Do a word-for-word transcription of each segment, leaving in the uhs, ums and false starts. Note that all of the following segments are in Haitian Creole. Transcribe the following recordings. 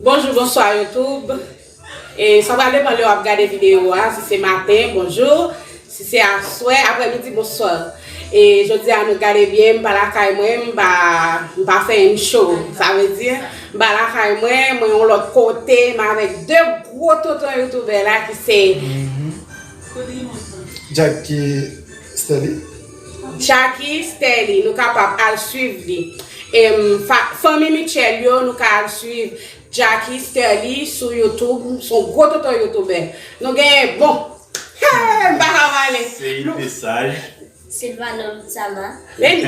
Bonjou, bonswa YouTube. E sa pral depann lè w ap gade videyo a. Si se maten, bonjou. Si se aswè, aprèmidi, bonswa. E jodi a nou gade byen, m pa lakay mwen, m pa, m pa fè yon show. Sa vle di, m pa lakay mwen, mwen yon lòt kote, m avèk de gwo tonton youtubè la ki se Jacky Sterly. Jacky Sterly, nou kapab al swiv li. Em, fa- fanmi Mitchell yo, nou ka al swiv Jacky Sterly sou YouTube, se yon gwo tonton youtubè. Nou genyen, bon, he, m pa ka pale. Seid Lesage. Silvano Lutsama. Men,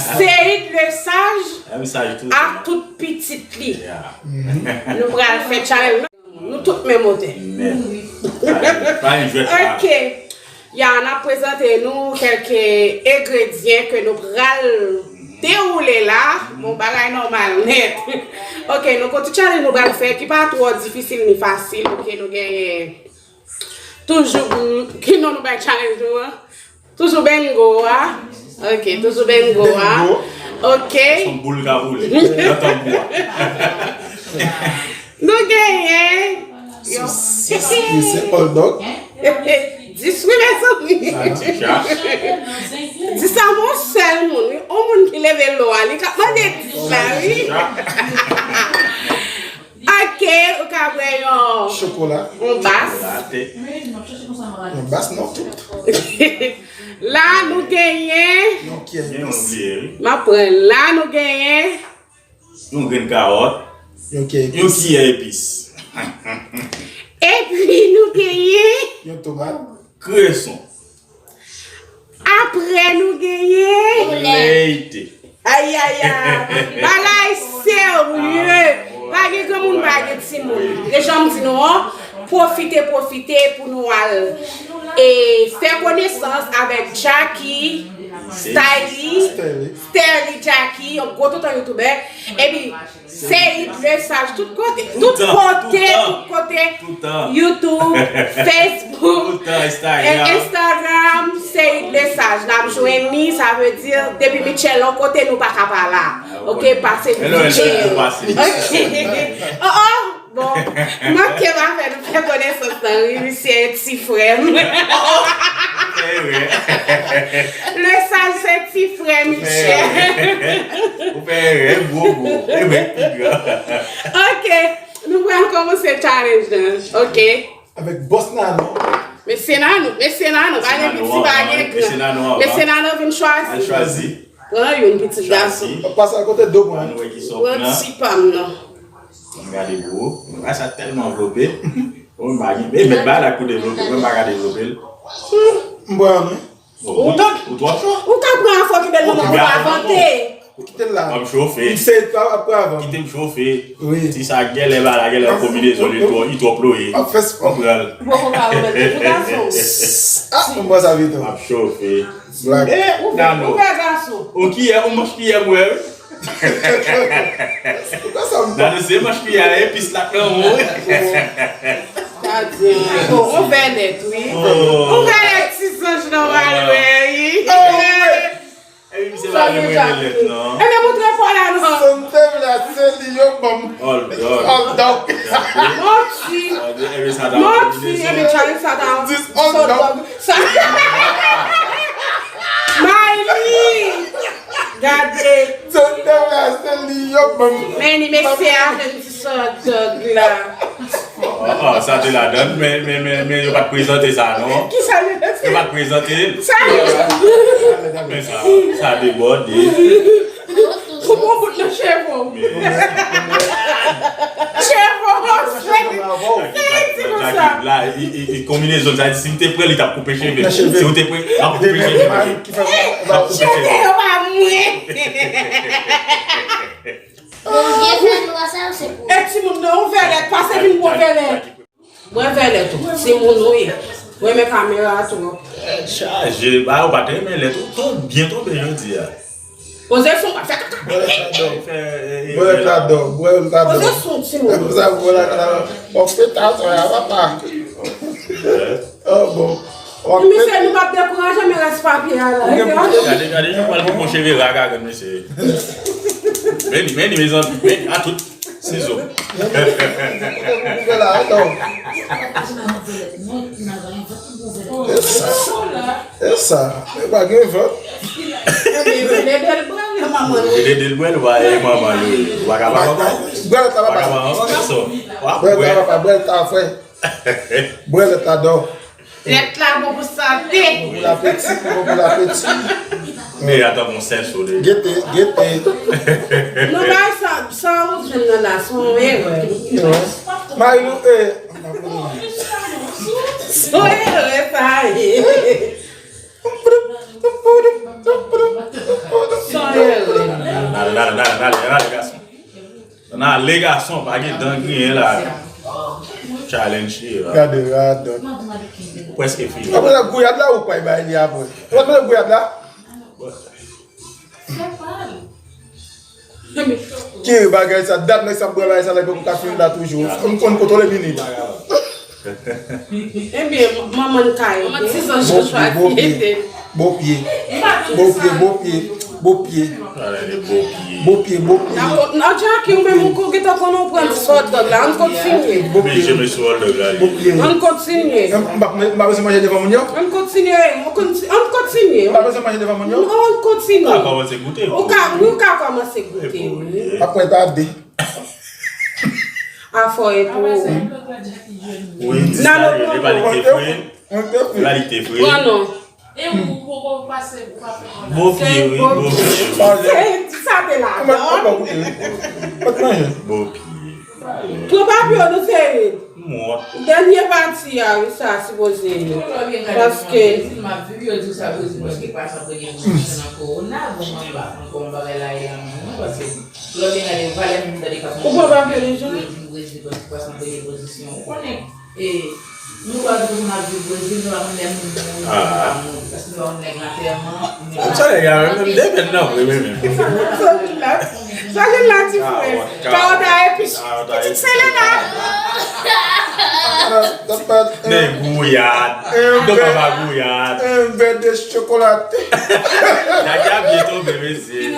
Seid Lesage Mesaj tou. Ak tout pitit li. Yeah. Nou pral fè challenge. Nou tout menm otè. Nèt. Pa gen jwèt la. Ok. Ya, n ap prezante nou kèlke engredyan ke nou pral dewoule la. Bon, bagay nòmal nèt. Ok, nou konn ti challenge nou pral fè ki pa twò difisil ni fasil. Ok, nou genyen toujou, mm, ki non nou bay challenge nou an? Toujou bengo a. Ok, toujou bengo a. Bengo. Ok. Se yon boul ka boule nan tanbou a. Nou genyen yon sosis. Sosis, se hot dog. Dis wi, mezanmi. Salchicha. Dis a yon sèl moun, wi. Yon moun ki leve lò a, li ka mande dis la, wi. Salchicha. Ok, ou ka bwè yon chokola. Yon bas. Chokolate. Yon bas, non, tout. La, nou genyen. Yon kiyè epis. M ap pran la, nou genyen. Yon grenn kawòt. Yon kiyè epis. Yon kiyè epis. Epi, nou genyen. Yon tomat. Kreson. Apre nou genyen. Leyte. Ayayay. Bagay serye. Pa gen granmoun, pa gen timoun. E jan m di nou an, pwofite, pwofite pou nou al e fè konesans avèk Jacky Styly, Sterly Jacky, yon gwo tonton youtubè. Epi, Seid Lesage tout kote. Tout kote, tout kote. YouTube, Facebook, Instagram, Seid Lesage. N ap jwenn li, sa vle di, depi Mitchell yon kote, nou pa ka pa la. Ok, pase vin Mitchell. Ok. Oh, oh, bon. Manke pa fè nou fè konesans lan, wi, misye ti frè m. Lesage se ti frè Mitchell. Ou fè erè, gwo gwo. E mwen ki pi gran. Ok, nou pral kòmanse challenge lan. Ok. Avèk bòs Nano. Mesye Nano, mesye Nano, pa gen piti, pa gen gran. Mesye Nano vin chwazi. Al chwazi. Pran youn, pitit gason. Pase a kote do mwen. Ann wè ki sa w pran. Pran ti pa m nan. Ann gade pou ou. Bagay sa tèlman vlope. Ou pa gen. E met bagay la pou devlope. Mwen pa ka devlope l. M pran mwen. Ou, ou twò cho. Ou ka pran afè okipe l nan mwen, ou pa vante. Kite l la. M ap chofe. M se pa ap pran avan. Kite m chofe. Wi. Ti sa gèlè ba la, gèlè konbinezon li twò, li twò ploye. M ap fè spò. Ou pran l. Bon, ou ka remèt li pou gason. Ah, m pran sa pito. M ap chofe. Black. Eh, ou fè, ou fè gason. Ou kiyè, ou manch kiyè mwen, wi. Nano se manch kiyè a, epis la k nan men w. Sa di, bon, ou fè nèt, wi. Ou fè nèt ti zanj nan malwè, wi. Epi misye pa gen mwen lèt, non. Ebyen, montre fò la, non. Santé vle a, se li yo ban m. Hold on. Hold on. Manti. Ebyen, sa ta manti, ebyen, Charlie, sa ta dis hold on. Sa. Mayli! Gade. Santé vle a, se li yo ban m. Men li mesye a, se ti sòt dòg la. Ah, ah, sa te ladan, men, men, men, men yo pa t prezante sa, non. Ki sa yo te? Yo pa t prezante l. Sa yo te? Men sa, sa debòde. Ou pran bout nan cheve w. Cheve w, se, se di konsa. La, i, i, i konbinezon, sa di, si m te pran li, t ap koupe cheve. Si w te pran, l ap koupe cheve. Cheve yo pa mwen. Bon, vye fè nwa sa yo se pou ou. E timoun nan, ou vèlèt, pase vin bon vèlèt. Mwen vèlèt ou, timoun ou ye. Mwen renmen kamera a twòp. Tèt chaje, ba ou pa t renmen lèt ou, ton byen tonbe jodi a. Poze sou, pa fè kaka. Bwè lèt ladan, bwè lèt ladan. Poze sou, timoun. Sa bwè lèt ladan. Bon, fè ta sa, papa. Oh, bon. Misye, nou p ap dekouraje, men rès papye a la. Gade, gade jan pral gen bon cheve raga, gad mesye. Men li, men li, mezanmi, men li, a tout. Sizo. Kouvè la, non. E sa. E sa. E pa gen vant. Li ede l bwè l, manman l. Li ede l bwè l, wa, e manman l. Wa ka ba manman. Bwè l ta papa. Wa ka ba manman, so. Wa bwè. Bwè l ta papa, bwè l ta frè. Bwè l ta dò. Lèt la bon pou sante. Bon pou lapeti, bon pou lapeti. Men atan bon sèl sou li. Gete, gete. Nou bay sa, sa ou jwenn nan la, se yon erè. Marilou, e. Se yon erè sa ye. Se yon erè. N ale, n ale, n ale, n ale, n ale, gason. N ale, gason, pa gen dan griyen la. Challenge ye la. Gade radòt. Ou prèske fini. Apre la, gouyad la, ou pral bay li apre. Ou pral mete gouyad la? Ki bagay sa, dat nèg sa ap bwè bagay sa la, epi ou ka fini la toujou. M konn kontwole minit. Ebyen, manman n kay. Manman ti zòt yo chwazi ete. Bo pye. Bo pye, bo pye, bo pye. Bo pye, bo pye. Nan Jackie, ou menm ou gentan konnen ou pran dis hot dog la. Ann kontinye. Bo pye. Ann kontinye. M pa bezwen manje devan moun yo? Ann kontinye. Ann kontinye. M pa bezwen manje devan moun yo? Non, ann kontinye. Ou ka, ou ka kòmanse goute, wi. Apre ta de. Afò e pou ou. Wi, dis la, li pa li te fre. Li pa li te fre. Pran non. E ou poko pase, ou pa fè kòman? Bo pye, wi, bo pye. Se sa te la. Bo pye. Pran papye w, nou serye. Dènye pati a, wi, sa sipoze ye. Paske. Ou pran papye deja? E, nou pa di pou n ap viv Brezil, nou pa konn lè moun mouri, moun pa mouri, paske nou pa konn nèg antèman, nou pa... Sa nèg la menm, menm de mèt nan vre, menm, menm. Sa vin la, sa vin la, ti frè. Kawòt a epis. Pitit Selena. Men gouyad. Don papa gouyad. Un verre de chocolat. Nèg la byen tonbe, mesye.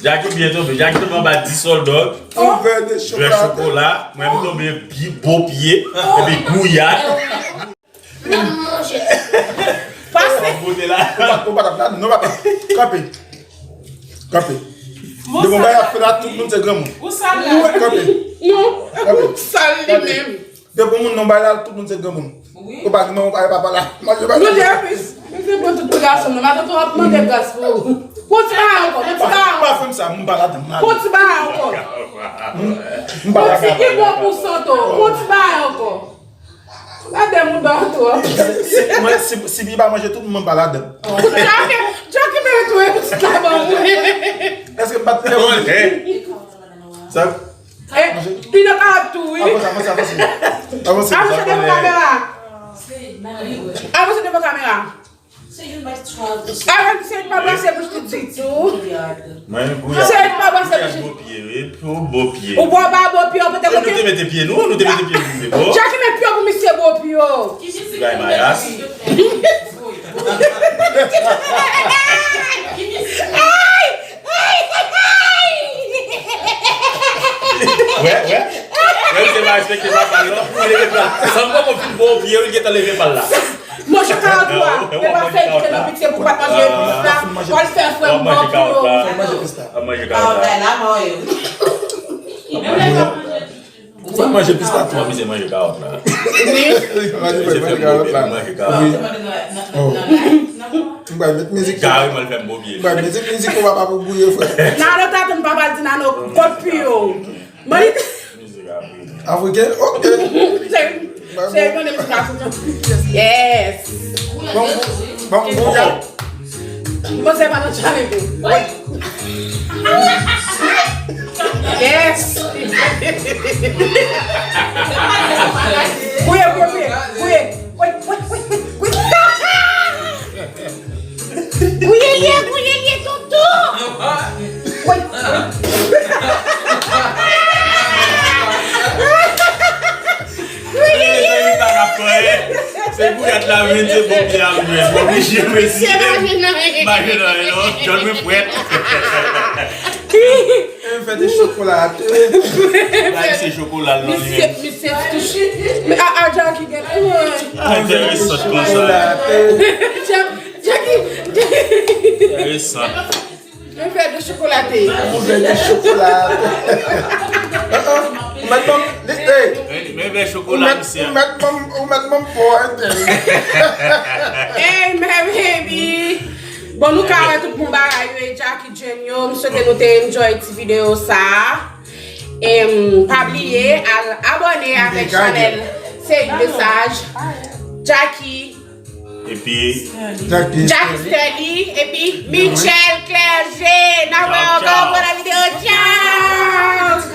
Jackie byen tonbe. Jackie tonbe anba dis hot dog. Yon vè de chokola. Mwen, m tonbe pi bo pye. Epi gouyad. Pase. Bote la. Ou pa, ou pa t ap la, non, papa. Kanpe. Kanpe. Depi yon bagay ap fèt la, tout moun se granmoun. Kanpe. Non. Kanpe. Ou sal li menm. Depi yon moun nan bay la, tout moun se granmoun. Wi. Ou pa di non, ou pa papa la. Manje pa. Manje epis. Mwen se pran tout ti gason nan. Matant ou ap mande gras pou ou. Pran ti bagay ankò, pran ti bagay ankò. Pa fè m sa, m pa ladan. Pran ti bagay ankò. M pa ladan. Pran ti ki bon pou sante w. Pran ti bagay ankò. Ladan mouda w twòp. Si, mwen, si, si li pa manje tout, mwen pa ladan. Jackie, Jackie mete tou e pitit la ban mwen. Èske m pa t fè manje? Sa? Eh, li nan kawòt tou, wi. Avanse, avanse, avanse. Avanse. Avanse devan kamera. Avanse devan kamera. Avanse, se pa brase bouch li ditou. Mwen, gouyad. Se pa brase bouch li. Bo pye, wi. Pou bo pye. Ou bò ba bo pye, ou pote kote. Nou te mete pye nou, nou te mete pye nou, men bon. Jackie met pye pou misye bo pye. Bay mayas. Wè, wè. Wè, misye pa respekte papa l non. Li leve pal. San poko fin bo pye, li gentan leve pal la. Manje kawòt ou a. E pa fè kite nan pitye pou pa t manje pis la. W al fè frè m bò pou yo. W ap manje kawòt la. W ap manje kawòt la. Kawòt la, la mò yo. Ou pa manje pis la tou. Misye manje kawòt la. Wi. Misye fè m bo pye, manje kawòt la. Wi. Oh. M pral met mizik. Kareman, l fè m bo pye. M pral met mizik pou papa pou bouye, frè. Nano ta tann papa l di Nano, kot piyo. Mwen li... Afriken? Ok. Se, se, mwen li ta tann. Yes. Bon, bon, bon. Mwen se pa nan challenge. Yes. Gouye, gouye, gouye. Gouye. Wait, wait, wait, wait, wait. Gouye, ye, gouye, ye, tonton. Wait, wait. Gouye, ye. Se gouyad la, men se bon pye a, men. Oblije, mesye. Se pa vin nan men. Pa vin nan men, non. Jòn mwen pwèt. E m fè de chokolate. Misye, misye ti touche. A, a, Jackie gen. Enteresan konsa. Jackie. Enteresan. Mwen fè de chokolate. Ou fè de chokolate. Ou mèt ban m. Hey. Men men fè chokola misye. Ou mèt ban m, ou mèt ban m po entèl. Hey, my baby. Bon, nou ka wè tout bon bagay yo e Jackie Jane yo. M swete nou te enjoy ti videyo sa. E pa bliye al abòne avèk chanèl Seri Mesaj Jackie. Epi Jackie. Jack Sterly epi Michel Clergé. N a wè ankò pou la videyo. Tchao!